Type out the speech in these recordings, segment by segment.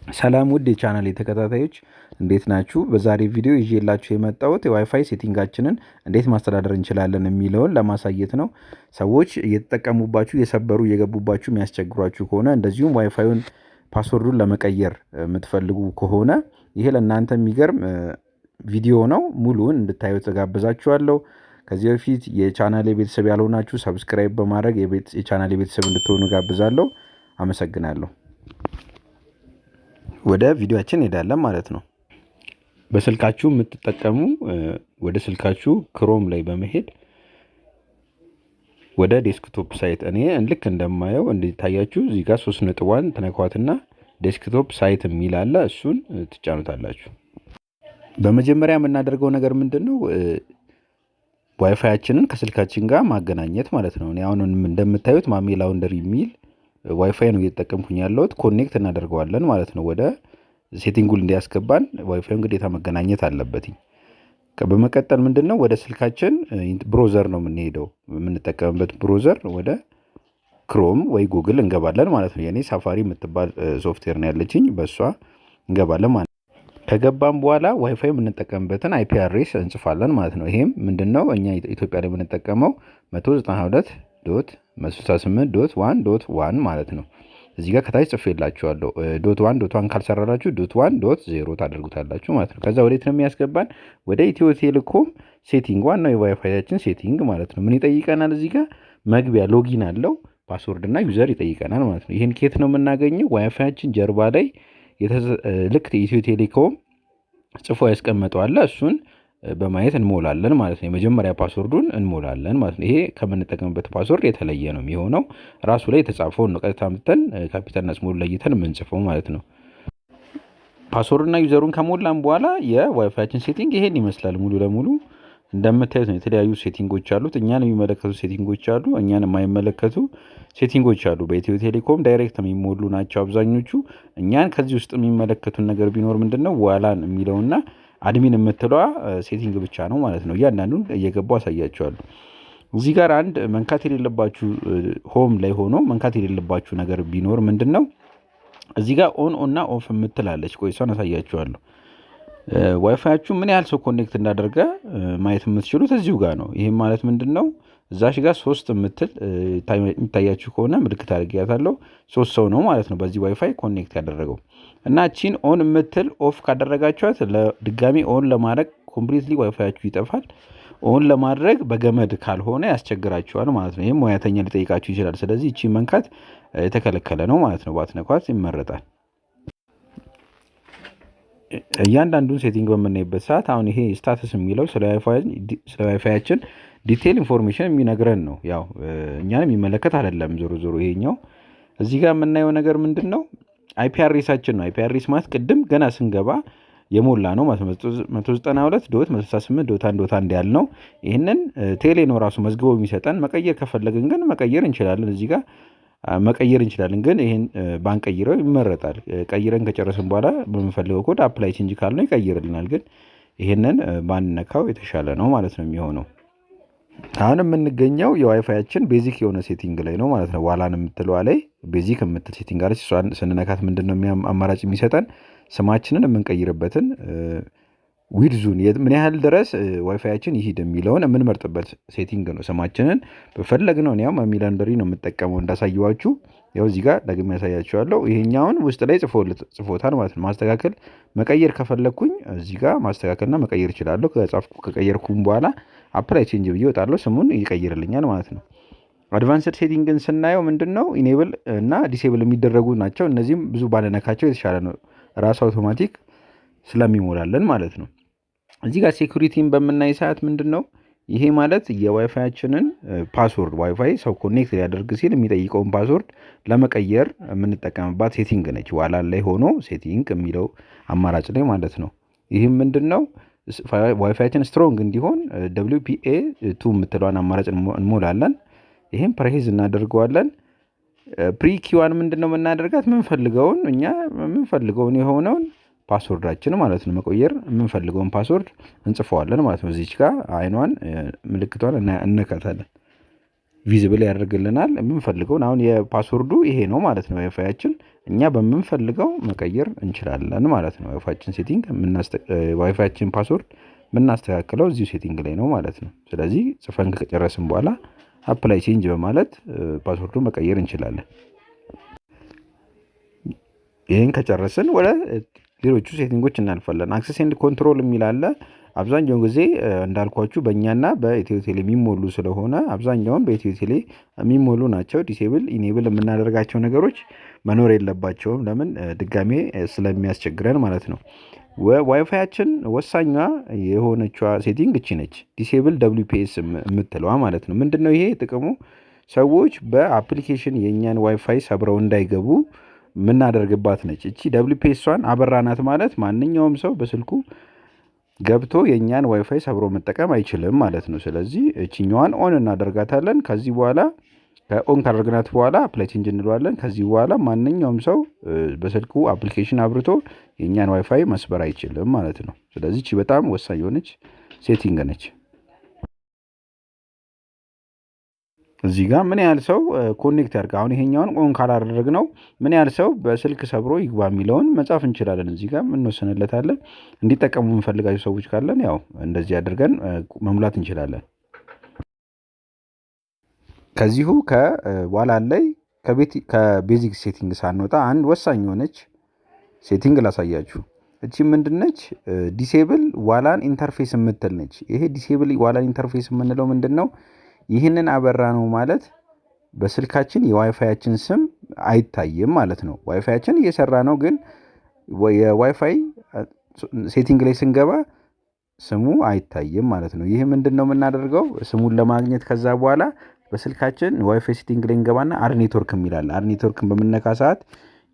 ሰላም ውድ የቻናል ተከታታዮች፣ እንዴት ናችሁ? በዛሬ ቪዲዮ ይዤላችሁ የመጣሁት የ WiFi setting ኣችንን እንዴት ማስተዳደር እንችላለን የሚለውን ለማሳየት ነው። ሰዎች እየተጠቀሙባችሁ እየሰበሩ እየገቡባችሁ የሚያስቸግሯችሁ ከሆነ፣ እንደዚሁም WiFi ዩን password ኡን ለመቀየር የምትፈልጉ ከሆነ ይሄ ለእናንተ የሚገርም ቪዲዮ ነው። ሙሉውን እንድታዩት እጋብዛችኋለሁ። ከዚህ በፊት የቻናሌ ቤተሰብ ያልሆናችሁ subscribe በማድረግ የቻናሌ ቤተሰብ እንድትሆኑ እጋብዛለሁ። አመሰግናለሁ። ወደ ቪዲዮአችን እንሄዳለን ማለት ነው። በስልካችሁ የምትጠቀሙ ወደ ስልካችሁ Chrome ላይ በመሄድ ወደ desktop site፣ እኔ ልክ እንደማየው እንዲታያችሁ እዚህ ጋር ሶስት ነጥቧን ትነኳትና desktop site የሚል አለ፣ እሱን ትጫኑታላችሁ። በመጀመሪያ የምናደርገው ነገር ምንድን ነው? ዋይፋያችንን ከስልካችን ጋር ማገናኘት ማለት ነው። እኔ አሁን እንደምታዩት ማሜ Laundry የሚል ዋይፋይ ነው እየተጠቀምኩኝ ያለሁት። Connect እናደርገዋለን ማለት ነው። ወደ setting ኡ እንዲያስገባን ዋይፋዩን ግዴታ መገናኘት አለበትኝ። በመቀጠል ምንድን ነው፣ ወደ ስልካችን browser ነው የምንሄደው። የምንጠቀምበት browser ወደ Chrome ወይ ጉግል እንገባለን ማለት ነው። የኔ Safari የምትባል ሶፍትዌር ነው ያለችኝ፣ በእሷ እንገባለን ማለት ነው። ከገባን በኋላ ዋይፋይ የምንጠቀምበትን IP address እንጽፋለን ማለት ነው። ይሄም ምንድነው፣ እኛ ኢትዮጵያ ላይ የምንጠቀመው 192.168.1.1 ማለት ነው። እዚህ ጋር ከታች ጽፌላችኋለሁ። .1.1 ካልሰራላችሁ .1.0 ታደርጉታላችሁ ማለት ነው። ከዛ ወዴት ነው የሚያስገባን? ወደ ኢትዮ ቴሌኮም setting፣ ዋናው የ WiFi ያችን setting ማለት ነው። ምን ይጠይቀናል? እዚህ ጋር መግቢያ login አለው፣ password እና user ይጠይቀናል ማለት ነው። ይህን ኬት ነው የምናገኘው? ዋይፋያችን ጀርባ ላይ ልክ ኢትዮ ቴሌኮም ጽፎ ያስቀመጠው አለ፣ እሱን በማየት እንሞላለን ማለት ነው። የመጀመሪያ password ኡን እንሞላለን ማለት ነው። ይሄ ከምንጠቀምበት password የተለየ ነው የሚሆነው። ራሱ ላይ የተጻፈውን ነው ቀጥታ አምጥተን capital ና small ለይተን የምንጽፈው ማለት ነው። Password እና user ኡን ከሞላን በኋላ የ WiFi ያችን setting ይሄን ይመስላል። ሙሉ ለሙሉ እንደምታዩት ነው። የተለያዩ setting ኦች አሉት። እኛን የሚመለከቱ setting ኦች አሉ፣ እኛን የማይመለከቱ setting ኦች አሉ። በኢትዮ ቴሌኮም direct የሚሞሉ ናቸው አብዛኞቹ። እኛን ከዚህ ውስጥ የሚመለከቱን ነገር ቢኖር ምንድን ነው፣ WLAN የሚለውና admin የምትለዋ setting ብቻ ነው ማለት ነው። እያንዳንዱን እየገባሁ አሳያችኋለሁ። እዚህ ጋር አንድ መንካት የሌለባችሁ፣ home ላይ ሆኖ መንካት የሌለባችሁ ነገር ቢኖር ምንድን ነው፣ እዚህ ጋር on እና off የምትላለች። ቆይ እሷን አሳያችኋለሁ። ዋይፋያችሁ ምን ያህል ሰው connect እንዳደረገ ማየት የምትችሉት እዚሁ ጋር ነው። ይህም ማለት ምንድን ነው? እዛሽ ጋር ሶስት የምትል የሚታያችሁ ከሆነ ምልክት አድርጌያታለሁ። ሶስት ሰው ነው ማለት ነው በዚህ WiFi connect ያደረገው። እና ቺን on የምትል off ካደረጋችኋት ድጋሚ on ለማድረግ completely WiFi ያችሁ ይጠፋል። On ለማድረግ በገመድ ካልሆነ ያስቸግራችኋል ማለት ነው። ይህም ሙያተኛ ሊጠይቃችሁ ይችላል። ስለዚህ እቺ መንካት የተከለከለ ነው ማለት ነው። ባትነኳት ይመረጣል። እያንዳንዱን setting በምናይበት ሰዓት አሁን ይሄ status የሚለው ስለ WiFi ያችን detail information የሚነግረን ነው። ያው እኛን የሚመለከት አይደለም። ዞሮ ዞሮ ይሄኛው እዚህ ጋር የምናየው ነገር ምንድን ነው? IP address ኣችን ነው። IP address ማለት ቅድም ገና ስንገባ የሞላነው ማለት 192.168.1.1 ያልነው። ይህንን ቴሌ ነው ራሱ መዝግቦ የሚሰጠን። መቀየር ከፈለግን ግን መቀየር እንችላለን። እዚህ ጋር መቀየር እንችላለን። ግን ይህን ባንቀይረው ይመረጣል። ቀይረን ከጨረስን በኋላ በምንፈልገው code apply change ካልነው ይቀይርልናል። ግን ይህንን ባንነካው የተሻለ ነው ማለት ነው የሚሆነው። አሁን የምንገኘው የ WiFi ያችን basic የሆነ setting ላይ ነው ማለት ነው። WLAN የምትለዋ ላይ basic የምትል setting አለች። እሷን ስንነካት ምንድን ነው አማራጭ የሚሰጠን? ስማችንን የምንቀይርበትን፣ width ኡን ምን ያህል ድረስ ዋይፋያችን ይሂድ የሚለውን የምንመርጥበት setting ነው። ስማችንን በፈለግነው፣ እኔ ያው ማሚ Laundry ነው የምጠቀመው እንዳሳየዋችሁ። ያው እዚህ ጋር ደግሜ ያሳያችኋለሁ። ይሄኛውን ውስጥ ላይ ጽፎታል ማለት ነው። ማስተካከል መቀየር ከፈለግኩኝ እዚህ ጋር ማስተካከልና መቀየር እችላለሁ። ከጻፍኩ ከቀየርኩም በኋላ apply change ብዬ እወጣለሁ። ስሙን ይቀይርልኛል ማለት ነው። Advanced setting ን ስናየው ምንድን ነው፣ enable እና disable የሚደረጉ ናቸው። እነዚህም ብዙ ባለነካቸው የተሻለ ነው። ራሱ አውቶማቲክ ስለሚሞላለን ማለት ነው። እዚህ ጋር security ን በምናይ ሰዓት ምንድን ነው ይሄ ማለት፣ የ WiFi ያችንን password፣ WiFi ሰው connect ሊያደርግ ሲል የሚጠይቀውን password ለመቀየር የምንጠቀምባት setting ነች። WLAN ላይ ሆኖ setting የሚለው አማራጭ ላይ ማለት ነው። ይህም ምንድን ነው፣ WiFi ያችን strong እንዲሆን WPA 2 የምትለዋን አማራጭ እንሞላለን። ይህም ፕሬዝ እናደርገዋለን። Pre key ዋን ምንድን ነው የምናደርጋት? የምንፈልገውን፣ እኛ የምንፈልገውን የሆነውን password ኣችን ማለት ነው፣ መቀየር የምንፈልገውን password እንጽፈዋለን ማለት ነው። እዚች ጋር አይኗን ምልክቷን እነካታለን። Visible ያደርግልናል የምንፈልገውን። አሁን የ password ኡ ይሄ ነው ማለት ነው። ዋይፋያችን እኛ በምንፈልገው መቀየር እንችላለን ማለት ነው። ዋይፋያችን setting፣ ዋይፋያችን password የምናስተካክለው እዚሁ setting ላይ ነው ማለት ነው። ስለዚህ ጽፈን ከጨረስን በኋላ apply change በማለት password ኡን መቀየር እንችላለን። ይህን ከጨረስን ወደ ሌሎቹ setting ኦች እናልፋለን። Access and control የሚል አለ። አብዛኛውን ጊዜ እንዳልኳችሁ በእኛና በኢትዮ ቴሌ የሚሞሉ ስለሆነ አብዛኛውን በኢትዮ ቴሌ የሚሞሉ ናቸው። Disable enable የምናደርጋቸው ነገሮች መኖር የለባቸውም። ለምን? ድጋሜ ስለሚያስቸግረን ማለት ነው። ዋይፋያችን ወሳኟ የሆነችዋ setting እቺ ነች። Disable WPS የምትለዋ ማለት ነው። ምንድነው ይሄ ጥቅሙ? ሰዎች በ application የእኛን ዋይፋይ ሰብረው እንዳይገቡ የምናደርግባት ነች። እቺ WPS ሷን አበራናት ማለት ማንኛውም ሰው በስልኩ ገብቶ የእኛን ዋይፋይ ሰብሮ መጠቀም አይችልም ማለት ነው። ስለዚህ እችኛዋን on እናደርጋታለን። ከዚህ በኋላ on ካደረግናት በኋላ apply change እንለዋለን። ከዚህ በኋላ ማንኛውም ሰው በስልኩ application አብርቶ የእኛን ዋይፋይ መስበር አይችልም ማለት ነው። ስለዚህ እቺ በጣም ወሳኝ የሆነች setting ነች። እዚህ ጋር ምን ያህል ሰው connect ያድርግ፣ አሁን ይሄኛውን on ካላደረግነው ምን ያህል ሰው በስልክ ሰብሮ ይግባ የሚለውን መጻፍ እንችላለን። እዚህ ጋር እንወስንለታለን። እንዲጠቀሙ የምንፈልጋቸው ሰዎች ካለን ያው እንደዚህ አድርገን መሙላት እንችላለን። ከዚሁ ከ WLAN ላይ ከ basic setting ሳንወጣ አንድ ወሳኝ የሆነች setting ላሳያችሁ። እቺ ምንድነች? Disable WLAN interface የምትል ነች። ይሄ disable WLAN interface የምንለው ምንድን ነው? ይህንን አበራነው ማለት በስልካችን የዋይፋያችን ስም አይታይም ማለት ነው። ዋይፋያችን እየሰራ ነው፣ ግን የ WiFi setting ላይ ስንገባ ስሙ አይታይም ማለት ነው። ይህ ምንድን ነው የምናደርገው? ስሙን ለማግኘት ከዛ በኋላ በስልካችን WiFi setting ላይ እንገባና add network የሚል አለ። Add network ን በምነካ ሰዓት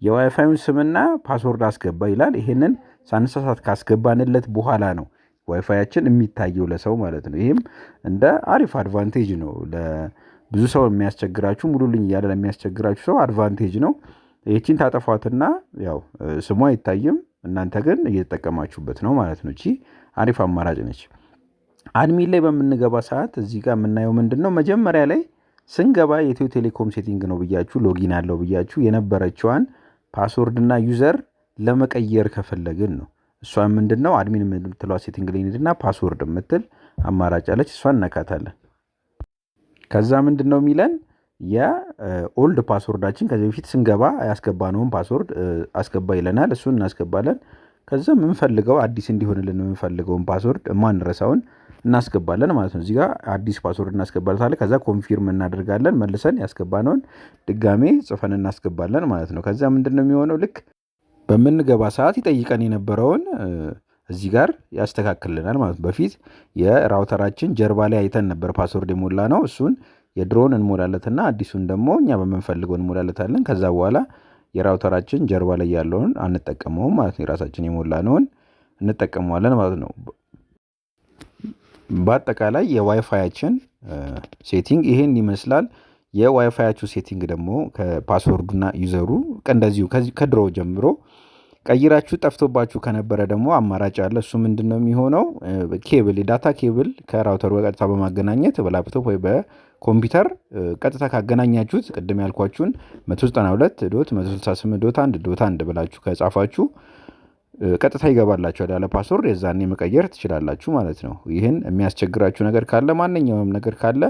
የዋይፋዩን ስምና password አስገባ ይላል። ይሄንን ሳንሳሳት ካስገባንለት በኋላ ነው ዋይፋያችን የሚታየው ለሰው ማለት ነው። ይህም እንደ አሪፍ advantage ነው። ለብዙ ሰው የሚያስቸግራችሁ፣ ሙሉልኝ እያለ ለሚያስቸግራችሁ ሰው advantage ነው። ይህቺን ታጠፏትና ያው ስሙ አይታይም፣ እናንተ ግን እየተጠቀማችሁበት ነው ማለት ነው። እቺ አሪፍ አማራጭ ነች። Admin ላይ በምንገባ ሰዓት እዚህ ጋር የምናየው ምንድን ነው? መጀመሪያ ላይ ስንገባ የኢትዮ ቴሌኮም setting ነው ብያችሁ፣ login አለው ብያችሁ የነበረችዋን password እና user ለመቀየር ከፈለግን ነው። እሷን ምንድን ነው፣ admin የምትለዋ setting ላይ እንሂድና password የምትል አማራጭ አለች። እሷን እነካታለን። ከዛ ምንድን ነው የሚለን? የ old password ኣችን ከዚህ በፊት ስንገባ ያስገባነውን password አስገባ ይለናል። እሱን እናስገባለን። ከዛ የምንፈልገው አዲስ እንዲሆንልን የምንፈልገውን password የማንረሳውን እናስገባለን ማለት ነው። እዚህ ጋር አዲስ password እናስገባለታለን። ከዛ confirm እናደርጋለን። መልሰን ያስገባነውን ድጋሜ ጽፈን እናስገባለን ማለት ነው። ከዛ ምንድን ነው የሚሆነው? ልክ በምንገባ ሰዓት ይጠይቀን የነበረውን እዚህ ጋር ያስተካክልናል ማለት ነው። በፊት የ router ኣችን ጀርባ ላይ አይተን ነበር password የሞላነው። እሱን የድሮውን እንሞላለትና አዲሱን ደግሞ እኛ በምንፈልገው እንሞላለታለን። ከዛ በኋላ የ router ኣችን ጀርባ ላይ ያለውን አንጠቀመውም ማለት ነው። የራሳችን የሞላነውን እንጠቀመዋለን ማለት ነው። በአጠቃላይ የ WiFi ያችን setting ይሄን ይመስላል። የ WiFi ያችሁ setting ደግሞ ከ password ኡና user ኡ እንደዚሁ ከድሮ ጀምሮ ቀይራችሁ ጠፍቶባችሁ ከነበረ ደግሞ አማራጭ አለ። እሱ ምንድን ነው የሚሆነው? ኬብል፣ የ data cable ከ router ኡ ቀጥታ በማገናኘት በላፕቶፕ ወይ በኮምፒውተር ቀጥታ ካገናኛችሁት ቅድም ያልኳችሁን 192.168.1.1 ብላችሁ ከጻፋችሁ ቀጥታ ይገባላችኋል ያለ password። የዛኔ መቀየር ትችላላችሁ ማለት ነው። ይህን የሚያስቸግራችሁ ነገር ካለ፣ ማንኛውም ነገር ካለ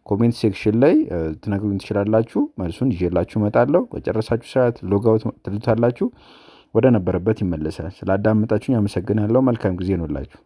comment section ላይ ትነግሩኝ ትችላላችሁ። መልሱን ይዤላችሁ እመጣለሁ። በጨረሳችሁ ሰዓት logout ትሉታላችሁ፣ ወደ ነበረበት ይመለሳል። ስላዳመጣችሁኝ አመሰግናለሁ። መልካም ጊዜ ይሁንላችሁ።